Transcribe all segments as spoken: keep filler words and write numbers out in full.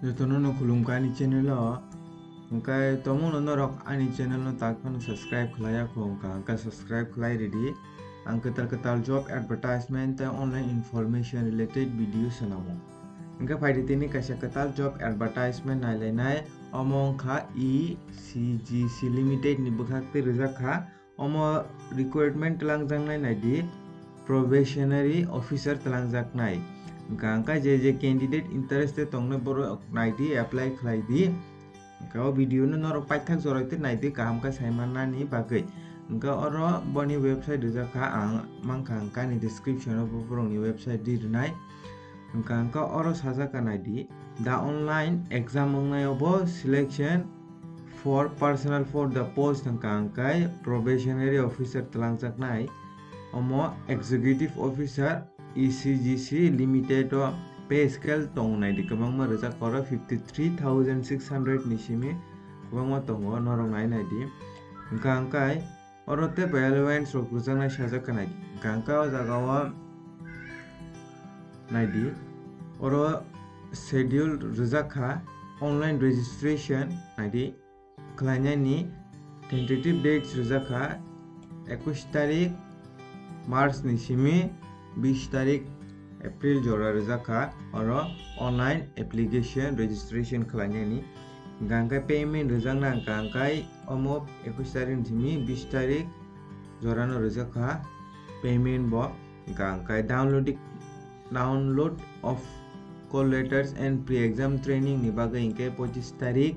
Jotono no khulumkha ani channel o. Hwnkhe tongmungno norok ani channel no tak phano subscribe khlaiya kho wngkha, hwnkhe subscribe khlai ridi. Ang kwtal kwtal job advertisement tei online information related video swnamo. Hwnkhe phaidi tini kaisa kwtal job advertisement nailainai, omo wngkha E C G C Limited ni bwkhak tei rwjak kha. Omo requirement twlangjaknai naidi, probationary officer twlangjaknai. Hwnkha hwnkhe je je candidate interested tongnai borok naidi, apply khlai di. Hwnkhe o video no norok paithak jorai twi naidi kaham khe sai mannani bagwi. Hwnkhe oro boni website rijak kha, ang mankha hwnkhe ani description o bo borokni website di rwnai. Hwnkha hwnkhe oro sajak kha naidi, the online exam wngnai obo selection for personnel for the post hwnkha hwnkhe probationary officer twlangjaknai, omo executive officer E C G C Limited o pay scale tongo naidi, kwbangma rijak oro fifty three thousand six hundred ni simi kwbangma tongo, norok nai naidi. Hwnkha hwnkhe oro tei bai allowance rok rwjaknai sajak kha naidi. Hwnkha hwnkhe o jaga o naidi, oro schedule rwjak kha, online registration naidi, khlainani tentative dates rwjak kha ekush tarik March ni simi bis tarik April jora rwjak kha, oro online application registration khlainani. Hwnkha hwnkhe payment rwjakna hwnkha hwnkhe omo ekush tarik ni simi bis tarik jorano rwjak kha payment bo. Hwnkha hwnkhe downloading, download of call letters and pre-exam training ni bagwi hwnkhe pochis tarik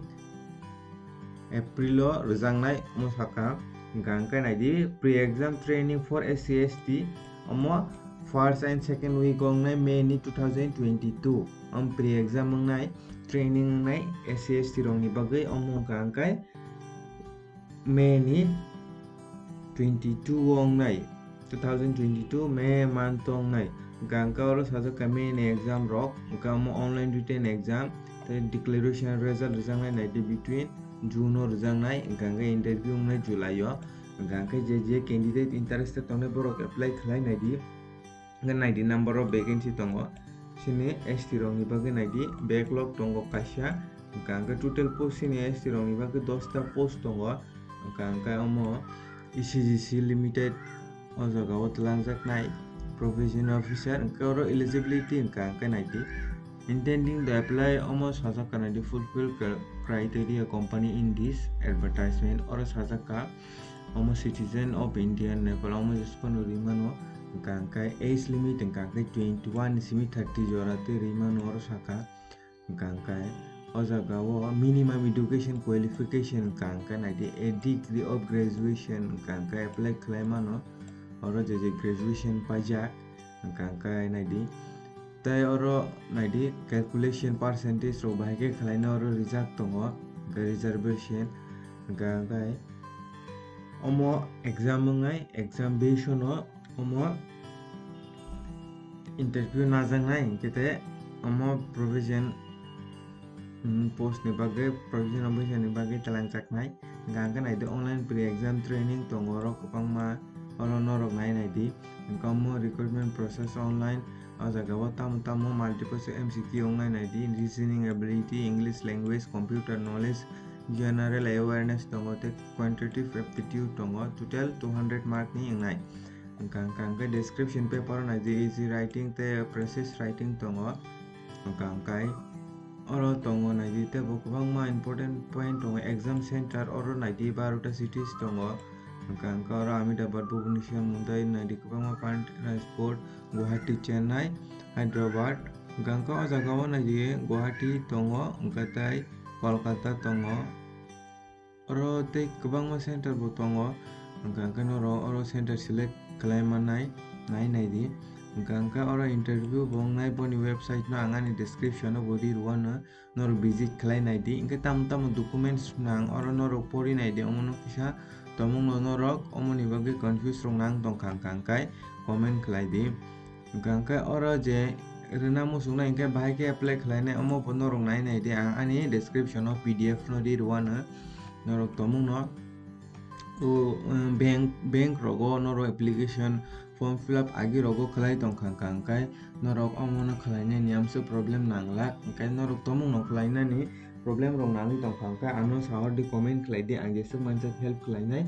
April o rwjaknai omo sakha. Hwnkha hwnkhe naidi, pre-exam training for S C S T, omo first and second week o wngnai May ni two thousand twenty-two. Omo pre-exam wngnai, training wngnai S C S T rokni bagwi, omo hwnkha hwnkhe May ni twenty-two o wngnai, two thousand twenty-two May month o wngnai. Hwnkha hwnkhe oro sajak kha May ni exam rok, hwnkha omo online written exam tei declaration result rwjaknai naidi between June o rwjaknai, hwnkha hwnkhe interview wngnai July o. Hwnkha hwnkhe je je candidate interested tongnai borok apply khlai naidi. Hwnkhe naidi number of vacancy tongo. Chini S T rokni bagwi naidi backlog tongo kaisa. Hwnkha hwnkhe total post chini S T rokni bagwi dosta post tongo. Hwnkha hwnkhe omo E C G C Limited o jaga o twlangjaknai provision officer, hwnkhe oro eligibility hwnkha hwnkhe naidi. Intending to apply omo sajak kha naidi, fulfill cr-, criteria company in this advertisement, oro sajak kha omo citizen of India, Nepal, omo jesphano rimano, hwnkha hwnkhe age limit hwnkha hwnkhe twenty one ni simi thirty jora tei rimano oro sakha. Hwnkha hwnkhe o jaga o minimum education qualification hwnkha hwnkhe naidi a degree of graduation hwnkha hwnkhe apply khlai mano, oro je je graduation paijak hwnkha hwnkhe naidi. Tei oro naidi calculation percentage rok bahai khe khlaina oro rijak tongo, hwnkhe reservation hwnkha hwnkhe omo exam wngnai, exam based ono omo interview najaknai, hwnkhe tei omo provision, mm, post ni bagwi, provision officer ni bagwi twlangjaknai. Hwnkha hwnkhe naidi, online pre-exam training tongo oro kwbangma, oro norok nai naidi. Hwnkhe omo recruitment process online, o jaga o tamo tamo multiple choice M C Q wngnai naidi, reasoning ability, English language, computer knowledge, general awareness tongo tei quantitative aptitude tongo, total two hundred mark ni wngnai. Hwnkha hwnkha hwnkhe description paper o naidi easy writing tei precise writing tongo. Hwnkha hwnkhe oro tongo naidi teibo kwbangma important point tongo, exam center oro naidi barota cities tongo. Hwnkha hwnkhe oro Ahmedabad, Bhubaneswar, Mumbai naidi kwbangma, Pan-, Rajkot, Guwahati, Chennai, Hyderabad. Hwnkha hwnkhe o jaga o naidi Guwahati tongo, hwnkhe tei Kolkata tongo. Oro tei kwbangma center bo tongo, hwnkha hwnkhe norok oro center select khlai mannai, nai naidi. Hwnkha hwnkhe oro interview bo wngnai, boni website no ang ani description o bo ri rwano, norok visit khlai naidi. Hwnkhe tamo tamo documents nang oro norok pori naidi, omono kisa tongmungno norok omoni bagwi confuse rok nang tongkha hwnkha hwnkhe comment khlai di. Hwnkha hwnkhe oro je rwna muchungnai hwnkhe bahai khe apply khlainai, omo bo norok nai naidi, ang ani description o P D F no ri rwano norok tongmungno. O, um, bank, bank rogo norok application form fill up agi rogo khlai tongkha, hwnkha hwnkhe norok omono khlainani amsuk problem nanglak, hwnkhe norok tomungno khlainani problem rok nangwi tongkha hwnkhe ano sahordi comment khlaidi, ang jeswk manjak help khlainai.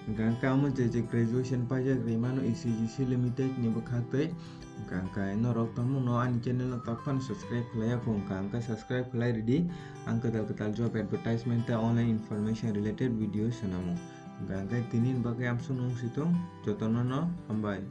Hwnkha hwnkhe amo je je graduation paijak rimano E C G C limited ni bwkhaktwi. Hwnkha hwnkhe norok tomungno ani channel no tok phano subscribe khlaiya kho, hwnkha hwnkhe subscribe khlai ridi, ang kwtal kwtal job advertisement tei online information related video swnamo. Hwnkha hwnkhe tini ni bagwi amsuk nung situng, jotono no hambai.